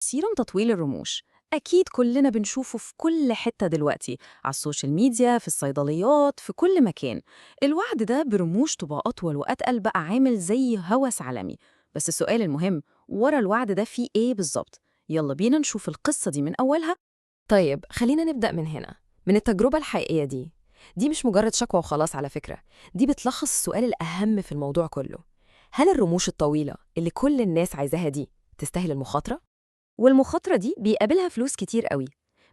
سيروم تطويل الرموش أكيد كلنا بنشوفه في كل حتة دلوقتي، على ال social media، في الصيدليات، في كل مكان. الوعد ده برموش تبقى أطول وأتقل بقى عامل زي هوس عالمي. بس السؤال المهم، ورا الوعد ده فيه إيه بالظبط؟ يلا بينا نشوف القصة دي من أولها. طيب خلينا نبدأ من هنا، من التجربة الحقيقية دي. دي مش مجرد شكوى وخلاص على فكرة، دي بتلخص السؤال الأهم في الموضوع كله. هل الرموش الطويلة اللي كل الناس عايزاها دي تستاهل المخاطرة؟ والمخاطرة دي بيقابلها فلوس كتير قوي.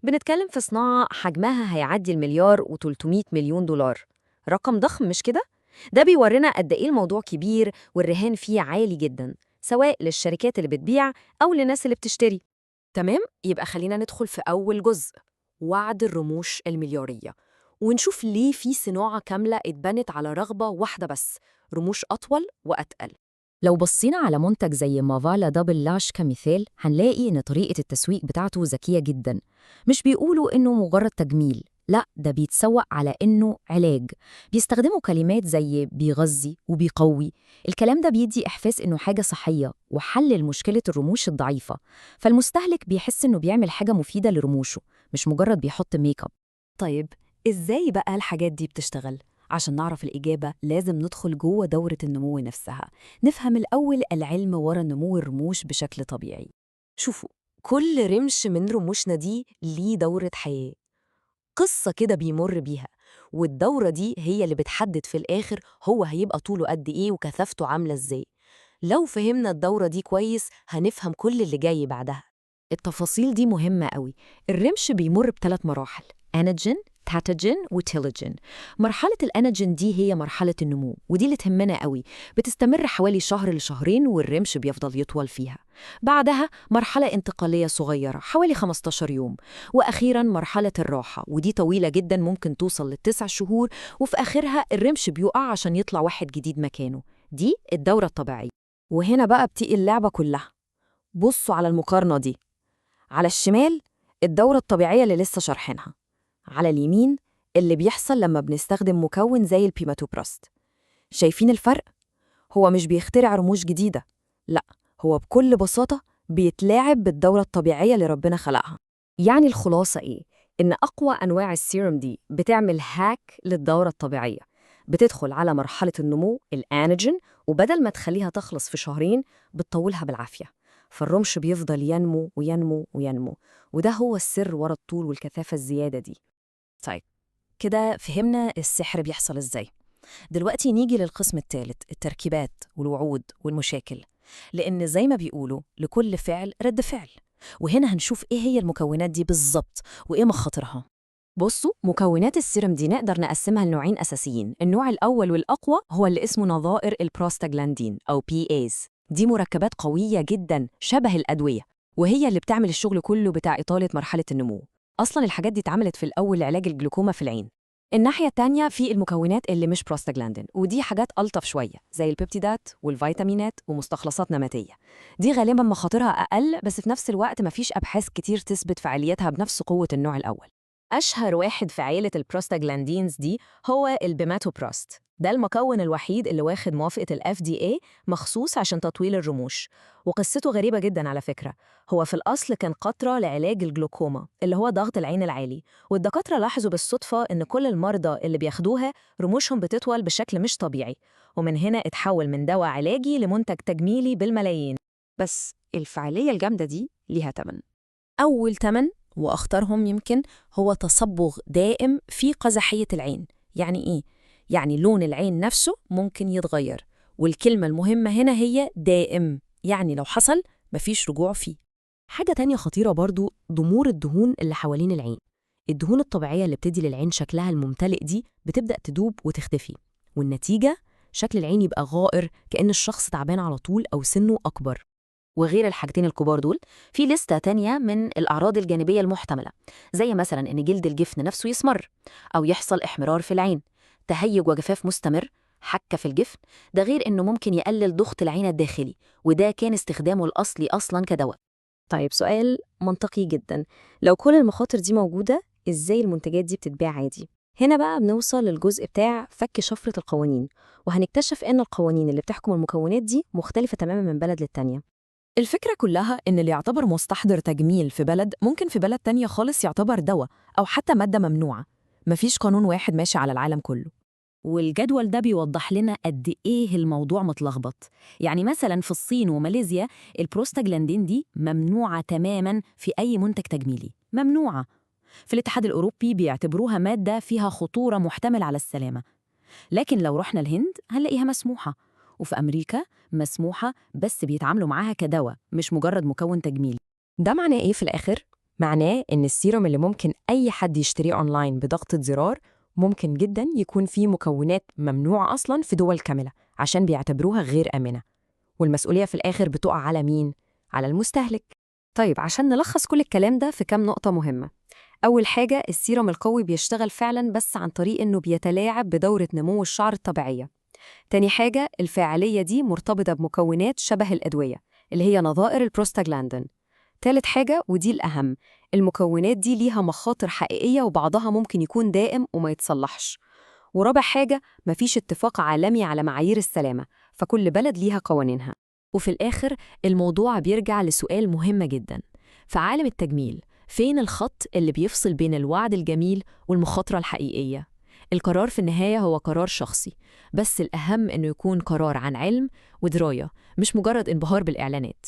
بنتكلم في صناعة حجمها هيعدي 1,3 مليار دولار. رقم ضخم مش كده؟ ده بيورينا قد إيه الموضوع كبير والرهان فيه عالي جدا، سواء للشركات اللي بتبيع أو للناس اللي بتشتري. تمام؟ يبقى خلينا ندخل في أول جزء، وعد الرموش المليارية، ونشوف ليه في صناعة كاملة اتبنت على رغبة واحدة بس، رموش أطول وأتقل. لو بصينا على منتج زي مافالا Double Lash كمثال، هنلاقي إن طريقة التسويق بتاعته ذكية جدا. مش بيقولوا إنه مجرد تجميل، لا ده بيتسوق على إنه علاج. بيستخدموا كلمات زي بيغذي وبيقوي. الكلام ده بيدي إحساس إنه حاجة صحية وحل لمشكلة الرموش الضعيفة، فالمستهلك بيحس إنه بيعمل حاجة مفيدة لرموشه، مش مجرد بيحط make up. طيب إزاي بقى الحاجات دي بتشتغل؟ عشان نعرف الإجابة لازم ندخل جوه دورة النمو نفسها، نفهم الأول العلم ورا نمو الرموش بشكل طبيعي. شوفوا، كل رمش من رموشنا دي ليه دورة حياة، قصة كده بيمر بيها، والدورة دي هي اللي بتحدد في الآخر هو هيبقى طوله قد إيه وكثافته عاملة إزاي. لو فهمنا الدورة دي كويس هنفهم كل اللي جاي بعدها. التفاصيل دي مهمة قوي. الرمش بيمر بثلاث مراحل: anagen، catagen و telogen. مرحلة ال anagen دي هي مرحلة النمو، ودي اللي تهمنا قوي، بتستمر حوالي شهر لشهرين والرمش بيفضل يطول فيها. بعدها مرحلة انتقالية صغيرة حوالي 15 يوم، وأخيرا مرحلة الراحة، ودي طويلة جدا ممكن توصل ل9 شهور، وفي آخرها الرمش بيقع عشان يطلع واحد جديد مكانه. دي الدورة الطبيعية. وهنا بقى بتيجي اللعبة كلها. بصوا على المقارنة دي. على الشمال الدورة الطبيعية اللي لسه شارحينها، على اليمين اللي بيحصل لما بنستخدم مكون زي ال bimatoprost. شايفين الفرق؟ هو مش بيخترع رموش جديدة، لا، هو بكل بساطة بيتلاعب بالدورة الطبيعية اللي ربنا خلقها. يعني الخلاصة إيه؟ إن أقوى أنواع السيروم دي بتعمل hack للدورة الطبيعية، بتدخل على مرحلة النمو ال anagen، وبدل ما تخليها تخلص في شهرين بتطولها بالعافية، فالرمش بيفضل ينمو وينمو وينمو، وده هو السر ورا الطول والكثافة الزيادة دي. طيب كده فهمنا السحر بيحصل إزاي. دلوقتي نيجي للقسم الثالث، التركيبات والوعود والمشاكل، لأن زي ما بيقولوا لكل فعل رد فعل، وهنا هنشوف إيه هي المكونات دي بالظبط وإيه مخاطرها. بصوا، مكونات السيرم دي نقدر نقسمها لنوعين أساسيين. النوع الأول والأقوى هو اللي اسمه نظائر البروستاجلاندين أو PAs. دي مركبات قوية جدا شبه الأدوية، وهي اللي بتعمل الشغل كله بتاع إطالة مرحلة النمو. أصلا الحاجات دي اتعملت في الأول لعلاج الجلوكوما في العين. الناحية التانية في المكونات اللي مش بروستاجلاندين، ودي حاجات ألطف شوية زي البيبتيدات والفيتامينات ومستخلصات نباتية. دي غالبا مخاطرها أقل، بس في نفس الوقت مفيش أبحاث كتير تثبت فعاليتها بنفس قوة النوع الأول. أشهر واحد في عيلة ال prostaglandins دي هو ال bimatoprost. ده المكون الوحيد اللي واخد موافقة ال FDA مخصوص عشان تطويل الرموش، وقصته غريبة جدا على فكرة. هو في الأصل كان قطرة لعلاج الجلوكوما اللي هو ضغط العين العالي، والدكاترة لاحظوا بالصدفة إن كل المرضى اللي بياخدوها رموشهم بتطول بشكل مش طبيعي، ومن هنا اتحول من دواء علاجي لمنتج تجميلي بالملايين. بس الفعالية الجامدة دي ليها تمن. أول تمن وأخطرهم يمكن هو تصبغ دائم في قزحية العين. يعني إيه؟ يعني لون العين نفسه ممكن يتغير، والكلمة المهمة هنا هي دائم، يعني لو حصل مفيش رجوع فيه. حاجة تانية خطيرة برضو، ضمور الدهون اللي حوالين العين. الدهون الطبيعية اللي بتدي للعين شكلها الممتلئ دي بتبدأ تدوب وتختفي، والنتيجة شكل العين يبقى غائر، كأن الشخص تعبان على طول أو سنه أكبر. وغير الحاجتين الكبار دول في لستة تانية من الأعراض الجانبية المحتملة، زي مثلا إن جلد الجفن نفسه يسمر، أو يحصل احمرار في العين، تهيج وجفاف مستمر، حكة في الجفن. ده غير إنه ممكن يقلل ضغط العين الداخلي، وده كان استخدامه الأصلي أصلا كدواء. طيب سؤال منطقي جدا، لو كل المخاطر دي موجودة إزاي المنتجات دي بتتباع عادي؟ هنا بقى بنوصل للجزء بتاع فك شفرة القوانين، وهنكتشف إن القوانين اللي بتحكم المكونات دي مختلفة تماما من بلد للتانية. الفكرة كلها إن اللي يعتبر مستحضر تجميل في بلد ممكن في بلد تانية خالص يعتبر دواء أو حتى مادة ممنوعة. مفيش قانون واحد ماشي على العالم كله. والجدول ده بيوضح لنا قد إيه الموضوع متلخبط. يعني مثلا في الصين وماليزيا البروستاجلاندين دي ممنوعة تماما في أي منتج تجميلي، ممنوعة. في الاتحاد الأوروبي بيعتبروها مادة فيها خطورة محتملة على السلامة. لكن لو رحنا الهند هنلاقيها مسموحة، وفي أمريكا مسموحة بس بيتعاملوا معاها كدواء مش مجرد مكون تجميلي. ده معناه إيه في الآخر؟ معناه إن السيروم اللي ممكن أي حد يشتريه أونلاين بضغطة زرار ممكن جدا يكون فيه مكونات ممنوعة أصلا في دول كاملة عشان بيعتبروها غير آمنة. والمسؤولية في الآخر بتقع على مين؟ على المستهلك. طيب عشان نلخص كل الكلام ده في كام نقطة مهمة. أول حاجة، السيروم القوي بيشتغل فعلا بس عن طريق إنه بيتلاعب بدورة نمو الشعر الطبيعية. تاني حاجة، الفاعلية دي مرتبطة بمكونات شبه الأدوية اللي هي نظائر البروستاجلاندين. تالت حاجة ودي الأهم، المكونات دي ليها مخاطر حقيقية وبعضها ممكن يكون دائم وما يتصلحش. ورابع حاجة، مفيش اتفاق عالمي على معايير السلامة، فكل بلد ليها قوانينها. وفي الآخر الموضوع بيرجع لسؤال مهم جدا في عالم التجميل: فين الخط اللي بيفصل بين الوعد الجميل والمخاطرة الحقيقية؟ القرار في النهاية هو قرار شخصي، بس الأهم إنه يكون قرار عن علم ودراية، مش مجرد انبهار بالإعلانات.